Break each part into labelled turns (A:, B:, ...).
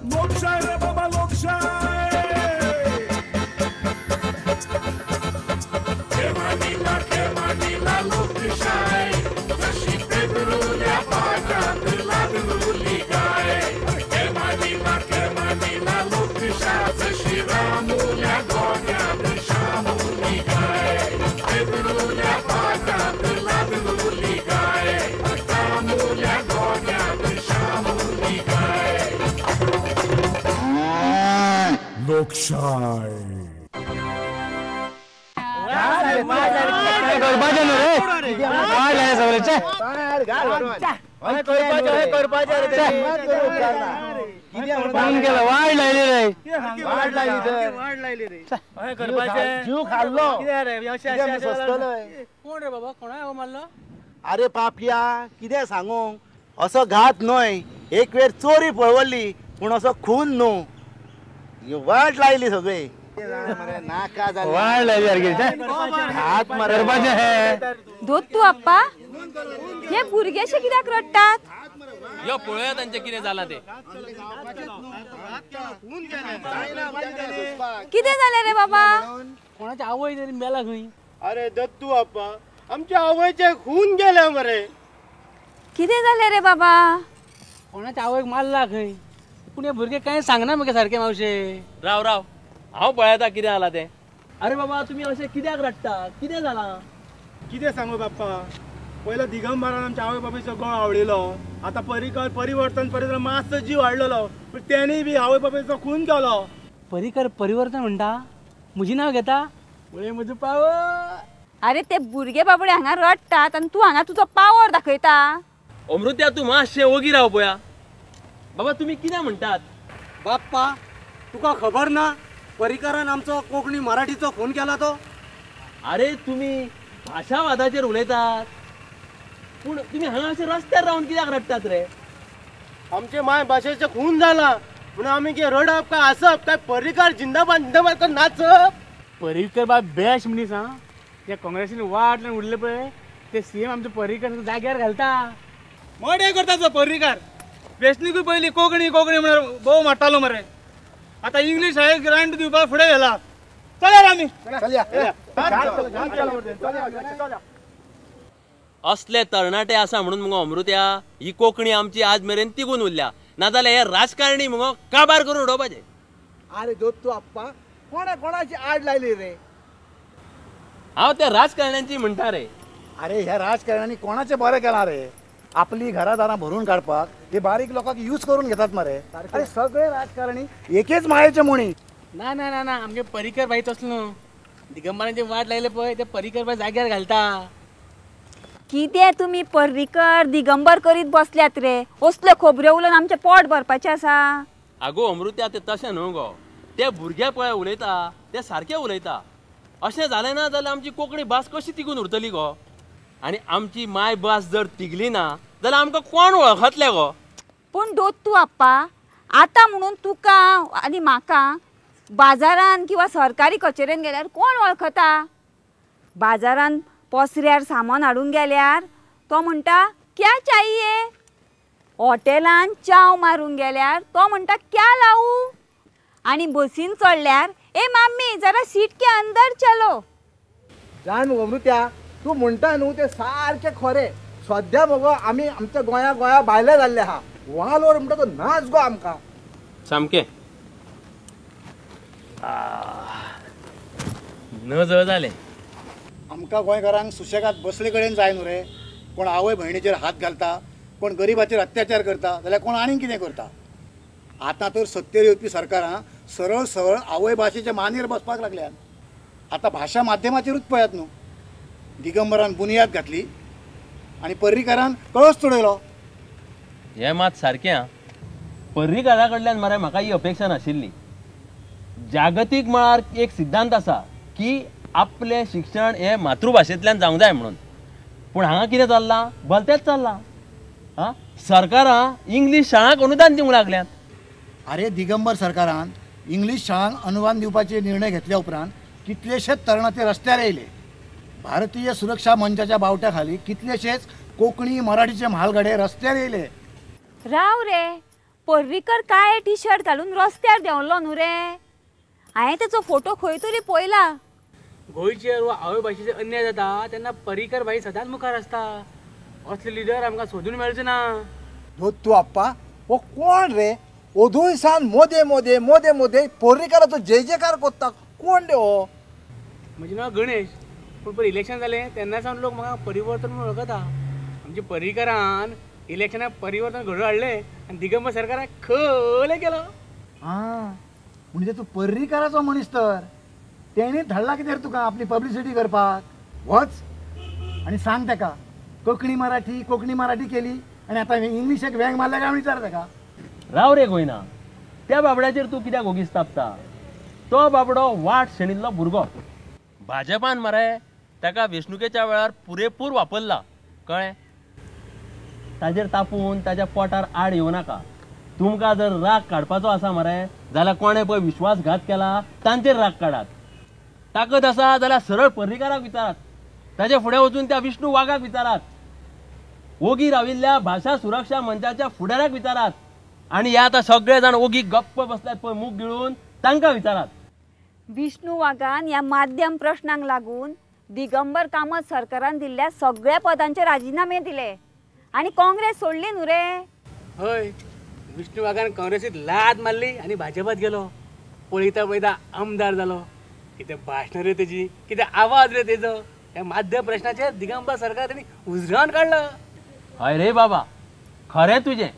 A: लोकशाय रे बाबा लोकशाय. केमानीला केमानीला लोकशाय, जशी पेदरुल्या पाटात लागलुली गाय. केमानीला केमानीला लोकशाय, जशी रामुल्या गोट्यात शामुली गाय. पेदरुल्या पाटात लागलुली गाय, रामुल्या गोट्यात शामुली गाय. लोकशाय.
B: जीव खाल्लो.
C: कोण रे बाबा, कोणा मारलो?
B: अरे पापया, कितें सांगू, असो घात न्हय. एक वेळ चोरी पळवली पूण असो खून न्हू. वाट लायली सगळी. नाका
D: वाट लायली.
E: दोत्तू आप्पा, हे भुरगे अशे कित्याक रडटात?
F: यो पळोवया तांचें कितें जालां तें.
E: कितें जालें रे बाबा?
C: कोणाची आवय तरी मेला खंय.
G: अरे दत्तू आप्पा, आमच्या आवयचे खून गेले मरे.
E: कितें जालें रे बाबा?
C: कोणाच्या आवयक मारला खंय. पूण हे भुरगे कांय सांगना मगे सारकें मावशे.
F: राव राव, हांव पळयता कितें जालां तें. अरे बाबा, तुमी अशें कित्याक रडटा? कितें जालां?
G: कितें सांगू बाप्पा, पयलो दिगंबरान आमच्या आवय बापायचो गळो आवडिलो. आतां परिकर परिवर्तन परिवर्तन मातसो जीव हाडलेलो, पूण तेणीय बी आवय बापायचो खून केलो.
C: परिकर परिवर्तन म्हणटा, म्हजें नांव घेता? पळय म्हजो पावर.
E: अरे ते भुरगे बाबडे हांगा रडटात आनी तूं हांगा तुजो पावर दाखयता.
F: अमृत्या, तूं मातशें ओगी राव पळया. बाबा, तुमी कितें म्हणटात?
H: बाप्पा, तुका खबर ना परिकरान आमचो कोंकणी मराठीचो खून केला तो?
F: अरे तुमी भाशावादाचेर उलयतात, पूण तुमी हांगा अशे रस्त्यार रावन कित्याक रडटात रे?
G: आमचे माय भाशेचे खून जाला म्हणून आमी कितें रडप काय हांसप काय परिकर जिंदाबाद जिंदाबाद कर नाचप?
C: परिकर बाब बेस्ट मनीस. हा, त्या काँग्रेसीन वाट लावन उरले पळय, ते सीएम आमचे परिकर जाग्यार घालता.
G: मडे करता तो परिकर. वेंचणुके पयलीं कोंकणी कोंकणी म्हणून भोव मारतालो मरे. आतां इंग्लीश शाळेक ग्रांट दिवपाक फुडें गेला. चला आमी.
F: असले तरणाटे आसा म्हणून मुगो अमृत्या ही कोंकणी आमची आज मेरेन तिगून उरल्या. नाजाल्यार हे राजकारणी मुगो काबार करून उडोवपाचे.
B: अरे दोत्तू आप्पा, कोणा कोणाची आड लायली रे?
F: हांव त्या राजकारण्यांची म्हणटा रे.
D: अरे ह्या राजकारण्यांनी कोणाचें बरें केलां रे? आपली घरादारां भरून काडपाक हे बारीक लोकांक यूज करून घेतात मरे. अरे सगळे राजकारणी एकेच मायेचे म्हणी.
C: ना ना ना ना, आमगे परिकर बाई तसलो न्हू. दिगंबरांची वाट लायले पळय, ते परिकर बाई जाग्यार घालता.
E: कितें तुमी पर्रीकर दिगंबर करीत बसल्यात रे? असल्यो खबऱ्यो उलोवन आमचें पोट भरपाचें आसा.
F: आगो अमृत्या, तें तशें न्हू गो. ते भुरगे पळय उलयता ते सारके उलयता. अशें जालें ना जाल्यार आमची कोंकणी भास कशी तिगून उरतली गो? आनी आमची माय भास जर तिगली ना जाल्यार आमकां कोण वळखतले गो?
E: पूण दोत्तू आप्पा, आतां म्हणून तुका आनी म्हाका बाजारान किंवा सरकारी कचेरेन गेल्यार कोण वळखता? बाजारान पसऱ्यार सामान हाडूंक गेल्यार तो म्हणटा क्या चाहिए, हॉटेलान च्याव मारूंक गेल्यार तो म्हणटा क्या लावू, आनी बसीन चडल्यार ए माम्मी जरा सीट के अंदर चलो.
B: जाण मगो अमृत्या, तूं म्हणटा न्हू तें सारकें खरें. सद्या मगो आमी आमच्या गोंया गोंया भायले जाल्ले आहा. वालोर म्हणटा तो नाच गो आमकां.
F: सामकें नजर जालें.
D: आमकां गोंयकारांक सुशेगाद बसले कडेन जाय न्हू रे. कोण आवय भयणीचेर हात घालता, कोण गरिबाचेर अत्याचार करता, जाल्यार कोण आनीक कितें करता. आतां तर सत्तेर येवपी सरकारां सरळ सरळ आवय भाशेच्या मानेर बसपाक लागल्यात. आतां भाशा माध्यमाचेरूच पळयात न्हू, दिगंबरान बुनियाद घातली आनी पर्रीकारान कळस चडयलो.
F: हें मात सारकें आं. पर्रीकारा कडल्यान मरे म्हाका ही अपेक्षा नाशिल्ली. जागतीक मळार एक सिद्धांत आसा की आपलें शिक्षण हें मातृभाशेंतल्यान जावंक जाय म्हणून. पूण हांगा कितें चल्लां? भलतेंच चल्लां. आं, सरकारां इंग्लीश शाळांक अनुदान दिवंक लागल्यात.
D: अरे दिगंबर सरकारान इंग्लीश शाळांक अनुदान दिवपाचे निर्णय घेतल्या उपरांत कितलेशेच तरणाटे रस्त्यार येयले. भारतीय सुरक्षा मंचाच्या बावट्या खाली कितलेशेच कोंकणी मराठीचे म्हालगडे रस्त्यार येयले.
E: राव रे, पर्रीकर काळे टी शर्ट घालून रस्त्यार देंवलो न्हू रे. हांवें तेचो फोटो खंय तरी पळयला.
C: गोंयचेर वा आवय भाशेचेर अन्याय जाता तेन्ना पर्रीकर भाई सदांच मुखार आसता. असले लिडर आमकां सोदून मेळचे ना.
I: दत्तू आप्पा हो कोण रे? ओदूय सान मोदे मोदे मोदे मोदे पर्रीकाराचो जय जयकार करता, कोण रे हो?
C: म्हजें नांव गणेश, पूण पळय इलेक्शन जालें तेन्ना सावन लोक म्हाका परिवर्तन म्हणून वळखता. आमच्या पर्रीकरान इलेक्शनाक परिवर्तन घडोवन हाडलें आनी दिगंबर सरकाराक खले केलो.
D: आं, म्हणजे तूं पर्रीकाराचो मनीस तर. तेणी धाडला कितें तुका आपली पब्लिसिटी करपाक? वच आनी सांग तेका कोंकणी मराठी कोंकणी मराठी केली आनी आतां इंग्लिशेक वेंग मारल्या काय विचार तेका.
F: राव रे गोयना, त्या बाबड्याचेर तूं कित्याक ओगीच तापता? तो बाबडो वाट शेणिल्लो भुरगो. भाजपान मरे ताका वेंचणुकेच्या वेळार पुरेपूर वापरला, कळ्ळें? ताजेर तापून ताज्या पोटार आड येवं नाका. तुमकां जर राग काडपाचो आसा मरे जाल्यार कोणें पळय विश्वासघात केला तांचेर राग काडात. ताकद आसा जाल्यार सरळ पर्रीकाराक विचारात, ताजे फुडें वचून त्या विष्णू वाघाक विचारात, ओगी राविल्ल्या भाशा सुरक्षा मंचाच्या फुडाऱ्याक विचारात, आनी हे आतां सगळे जाण ओगी गप्प बसल्यात पळय मूग गिळून तांकां विचारात.
E: विष्णू वाघान ह्या माध्यम प्रश्नांक लागून दिगंबर कामत सरकारान दिल्ल्या सगळ्या पदांचे राजिनामे दिले आनी काँग्रेस सोडली न्हू रे.
C: हय, विष्णू वाघान काँग्रेसीत लात मारली आनी भाजपात गेलो. पळयता पळयता आमदार जालो. कितें भाशणां रे तेजी, कितें आवाज रे तेजो. ह्या माध्यम प्रश्नाचेर दिगंबर सरकार तेणी उजरावन काडला.
F: हय रे बाबा, खरें तुजें.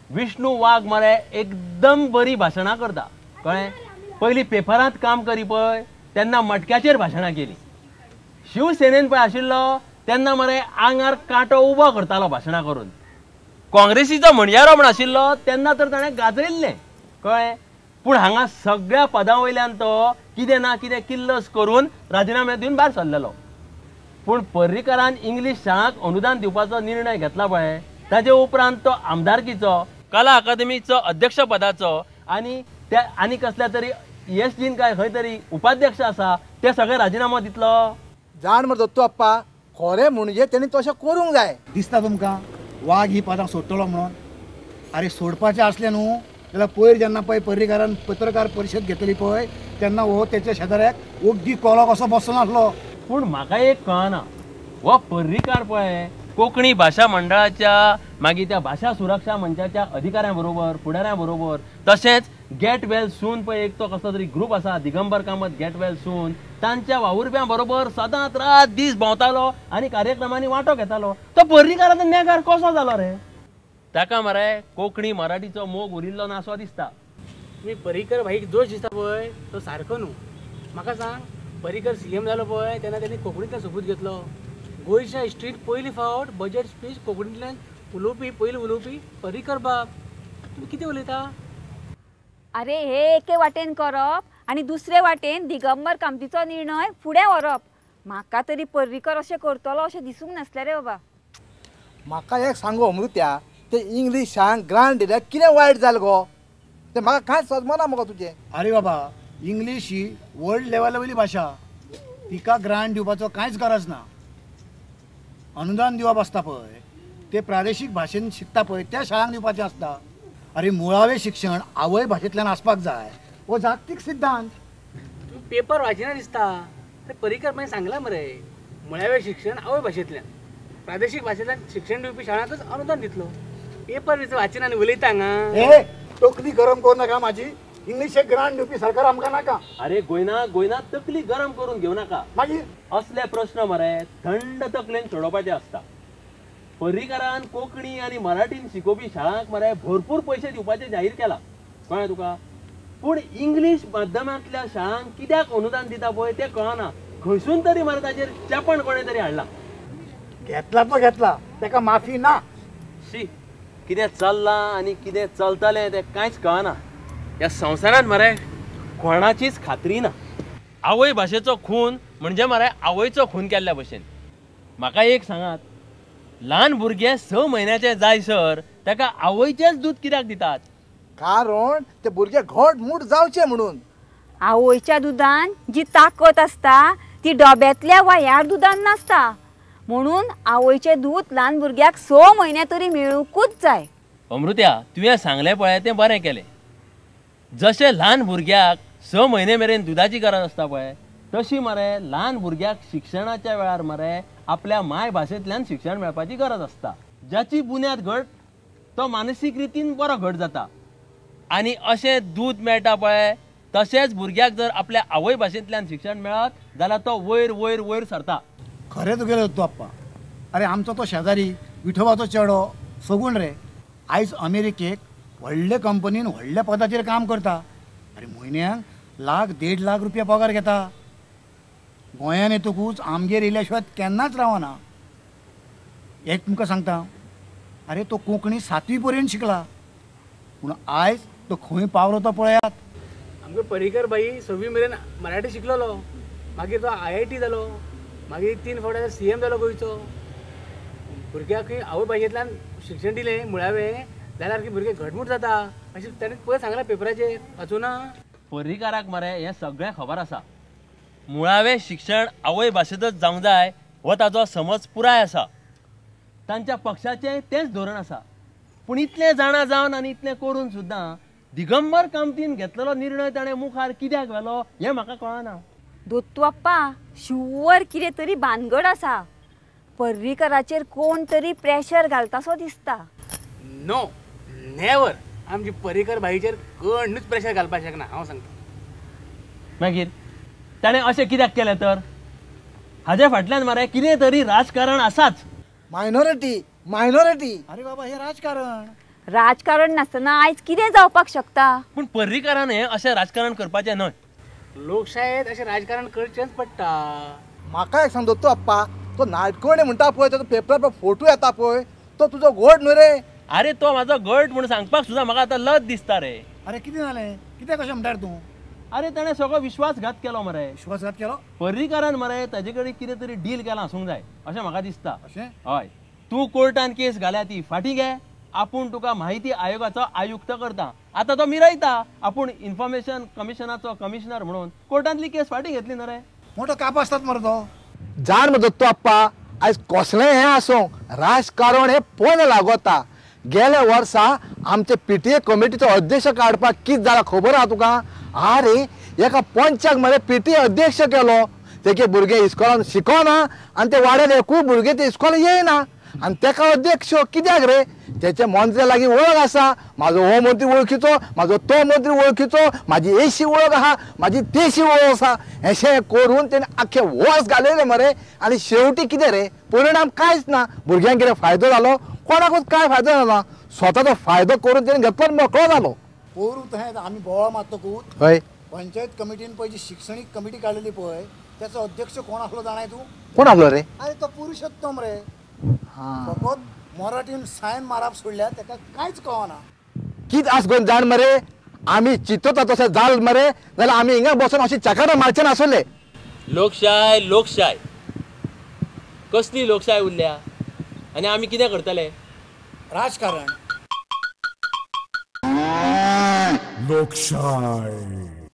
F: विष्णू वाघ मरे एकदम बरी भाशणां करता, कळ्ळें? पयलीं पेपरांत काम करी पळय तेन्ना मटक्याचेर भाशणां केली. शिवसेनेन पळय आशिल्लो तेन्ना मरे आंगार कांटो उबो करतालो भाशणां करून. काँग्रेसीचो म्हणयारो म्हण आशिल्लो तेन्ना तर ताणें गाजयल्लें, कळ्ळें? पूण हांगा सगळ्या पदां वयल्यान तो कितें ना कितें किल्लस करून राजिनामे दिवन भायर सरलेलो. पूण पर्रीकारान इंग्लीश शाळांक अनुदान दिवपाचो निर्णय घेतला पळय ताजे उपरांत तो आमदारकीचो, कला अकादमीचो अध्यक्षपदाचो आनी त्या आनी कसल्या तरी ESGन काय खंय तरी उपाध्यक्ष आसा ते सगळे राजिनामो दितलो.
I: जाण मरे दत्तू आप्पा, खरें म्हणजे तेणी तशें करूंक जाय.
D: दिसता तुमकां वाघ ही पदां सोडटलो म्हणून? आरे सोडपाचें आसलें न्हू जाल्यार पयर जेन्ना पळय पर्रीकारान पत्रकार परिशद घेतली पळय तेन्ना हो तेच्या शेजाऱ्याक ओग्गी कोलो कसो बसून आसलो.
F: पूण म्हाका एक कळना, हो पर्रीकार पळय कोंकणी भाशा मंडळाच्या मागीर त्या भाशा सुरक्षा मंचाच्या अधिकाऱ्यां बरोबर, फुडाऱ्यां बरोबर, तशेंच गेट वेल सून पळय एक तो कसलो तरी ग्रूप आसा Digambar Kamat get well soon, तांच्या वावुरप्यां बरोबर सदांच रात दीस भोंवतालो आनी कार्यक्रमांनी वांटो घेतालो. तो पर्रीकाराचो नेगार कसो जालो रे? ताका मरे कोंकणी मराठीचो मोग उरिल्लो ना असो दिसता.
C: तुमी पर्रीकर भाईक दोश दिसता पळय तो सारको न्हू. म्हाका सांग, पर्रीकर CM जालो पळय तेन्ना तेणी कोंकणींतल्यान सोपूत घेतलो. गोंयच्या हिस्ट्रींत पयली फावट बजेट स्पीच कोंकणींतल्यान उलोवपी, पयली उलोवपी पर्रीकर बाब. तुमी कितें उलयता?
E: अरे हे एके वाटेन करप आनी दुसरे वाटेन दिगंबर कामतीचो निर्णय फुडें व्हरप. म्हाका तरी पर्रीकर अशें करतलो अशें दिसूंक नासलें रे बाबा.
I: म्हाका एक सांगो अमृत्या, ते इंग्लीश शाळांक ग्रांट दिल्यार कितें वायट जालें गो? तें म्हाका कांयच समजना मगो तुजें.
D: आरे बाबा, इंग्लीश ही वर्ल्ड लेवला वयली भाशा, तिका ग्रांट दिवपाचो कांयच गरज ना. अनुदान दिवप आसता पळय ते प्रादेशीक भाशेन शिकता पळय त्या शाळांक दिवपाचें आसता. अरे मुळावें शिक्षण आवय भाशेंतल्यान आसपाक जाय, हो जागतीक सिद्धांत.
C: तूं पेपर वाचिना दिसता. अरे पर्रीकर मागीर सांगलां मरे, मुळावें शिक्षण आवय भाशेंतल्यान, प्रादेशीक भाशेंतल्यान शिक्षण दिवपी शाळांकच अनुदान दितलो. पेपर वाचिना आनी उलयता हांगा.
D: ए तकली गरम करूं नाका म्हाजी. इंग्लिशेक ग्रांट दिवपी सरकार आमकां नाका.
F: अरे गोयना गोयना, तकली गरम करून घेवं नाका.
D: मागीर
F: असले प्रश्न मरे थंड तकलेन सोडोवपाचे आसता. पर्रीकारान कोंकणी आनी मराठीन शिकोवपी शाळांक मरे भरपूर पयशे दिवपाचें जाहीर केलां, कळ्ळें तुका? पूण इंग्लीश माध्यमांतल्या शाळांक कित्याक अनुदान दिता पळय तें कळना. खंयसून तरी मरे ताचेर चेपण कोणें तरी हाडलां.
D: घेतला तो घेतला, ताका माफी ना.
F: शी, कितें चल्लां आनी कितें चलतलें तें कांयच कळना. ह्या संवसारांत मरे कोणाचीच खात्री ना. आवय भाशेचो खून म्हणजे मरे आवयचो खून केल्ल्या भशेन. म्हाका एक सांगात, ल्हान भुरगें 6 म्हयन्याचें जायसर ताका आवयचेंच दूद कित्याक दितात?
I: कारण ते भुरगे घट मूठ जावचे म्हणून.
E: आवयच्या दुदान जी ताकद आसता ती डब्यांतल्या वा ह्या दुदान नासता, म्हणून आवयचें दूद ल्हान भुरग्याक 6 म्हयने तरी मेळुंकूच जाय.
F: अमृत्या तुवें सांगलें पळय तें बरें केलें. जशें ल्हान भुरग्याक 6 म्हयने मेरेन दुदाची गरज आसता पळय तशी मरे ल्हान भुरग्याक शिक्षणाच्या वेळार मरे आपल्या मायभाशेंतल्यान शिक्षण मेळपाची गरज आसता. जाची बुन्याद घट तो मानसीक रितीन बरो घट जाता आनी अशें दूद मेळटा पळय तशेंच भुरग्याक जर आपल्या आवय भाशेंतल्यान शिक्षण मेळत जाल्यार तो वयर वयर वयर सरता.
D: खरें तुगेलें दत्तू आप्पा. अरे आमचो तो शेजारी विठोबाचो चेडो सगूण रे आयज अमेरिकेक व्हडले कंपनीन व्हडल्या पदाचेर काम करता. अरे म्हयन्याक लाख 1.5 लाख रुपया पगार घेता. गोंयान येतकूच आमगेर येयल्या शिवाय केन्नाच रावना. एक तुमकां सांगता, अरे तो कोंकणी 7वी पर्यंत शिकला पूण आयज तो खंय पावलो तो पळयात.
C: आमगे पर्रीकर भाई 6वी मेरेन मराठी शिकलेलो, मागीर तो IIT जालो, मागीर 3 फावट CM जालो गोंयचो. भुरग्याक आवय भाशेंतल्यान शिक्षण दिलें मुळावें जाल्यार की भुरगे घटमूट जाता अशें ताणें पयर सांगलां पेपराचेर वाचूना.
F: पर्रीकाराक मरे हें सगळें खबर आसा. मुळावें शिक्षण आवय भाशेंतच जावंक जाय हो ताजो समज पुराय आसा. तांच्या पक्षाचें तेंच धोरण आसा. पूण इतलें जाणा जावन आनी इतलें करून सुद्दां दिगंबर कामतीन घेतलेलो निर्णय ताणें मुखार कित्याक व्हेलो हें म्हाका कळना.
E: दत्तू आप्पा शुवर कितें तरी भानगड आसा. पर्रीकराचेर कोण तरी प्रेशर घालतासो दिसता.
C: नो नेवर, आमची पर्रीकर भाईचेर कोणूच प्रेशर घालपाक शकना हांव सांगता.
F: मागीर ताणें अशें कित्याक केलें तर? हाजे फाटल्यान मरे कितें तरी राजकारण आसाच.
I: Minority minority.
D: अरे बाबा हें राजकारण.
E: राजकारण नासतना आयज कितें जावपाक शकता?
F: पूण पर्रीकारान हें अशें राजकारण करपाचें न्हय.
C: लोकशायेंत अशें राजकारण करचेंच पडटा.
I: म्हाका एक सांग दत्तू आप्पा, तो नाटकोणे म्हणटा पळय ताचो पेपरार फोटो येता पळय तो तुजो घोट न्हय रे?
F: अरे तो म्हाजो घट म्हूण सांगपाक सुद्दां म्हाका आतां लज दिसता रे.
D: अरे कितें जालें, कितें कशें म्हणटा तूं?
F: अरे ताणें सगळो विश्वासघात केलो मरे.
D: विश्वासघात केलो?
F: पर्रीकारान मरे ताजे कडेन कितें तरी डील केलां आसूंक जाय अशें म्हाका दिसता.
D: अशें?
F: हय. तूं कोर्टान केस घाल्या ती फाटीं घे, आपूण तुका माहिती आयोगाचो आयुक्त करता. आतां तो मिरयता आपूण इन्फॉर्मेशन कमिशनाचो कमिशनर म्हणून. कोर्टांतली केस फाटीं घेतली न्हय रे.
D: मोठो काप आसतात मरे तो.
I: जाण मरे दत्तू आप्पा, आयज कसलें हें आसूं राजकारण हें पोन लागोता. गेल्या वर्सा आमचे PTA कमिटीचो अध्यक्ष काडपाक कितें जाला खबर आहा तुका? आरे एका पंचाक मरे PTA अध्यक्ष केलो. तेगे भुरगे इस्कोलान शिकोना आनी ते वाड्यार एकूय भुरगे ते इस्कोलान येयना आनी तेका अध्यक्ष कित्याक रे? तेचे मंत्र्या लागीं वळख आसा, म्हाजो हो मंत्री वळखीचो, म्हाजो तो मंत्री वळखीचो, म्हाजी एशी वळख आहा, म्हाजी तेशी वळख आसा. अशें करून तेणें आख्खें वर्स घालयलें मरे आनी शेवटी कितें रे परिणाम कांयच ना. भुरग्यांक कितें फायदो जालो? कोणाकूच कांय फायदो जालो. स्वताचो फायदो करून तेणें घेतलो मोकळो जालो.
D: पोरू तशेंच आमी बोवाळ मारतकूच
I: हय
D: पंचायत कमिटीन पळय जी शिक्षणीक कमिटी काडलेली पळय त्याचो अध्यक्ष कोण आसलो जाणाय तूं?
I: कोण आसलो रे?
D: अरे तो पुरुषोत्तम रे. फकत मराठीन सायन मारप सोडल्यार ताका कांयच कळना.
I: कितें आस गोन जाण मरे, आमी चिंतता तशें जाल मरे जाल्यार आमी हिंगा बसून अशी चकरां मारचे नासले.
F: लोकशाय लोकशाय कसली लोकशाय उरल्या आनी आमी कितें करतले?
D: राजकारण.
A: लोकशाय.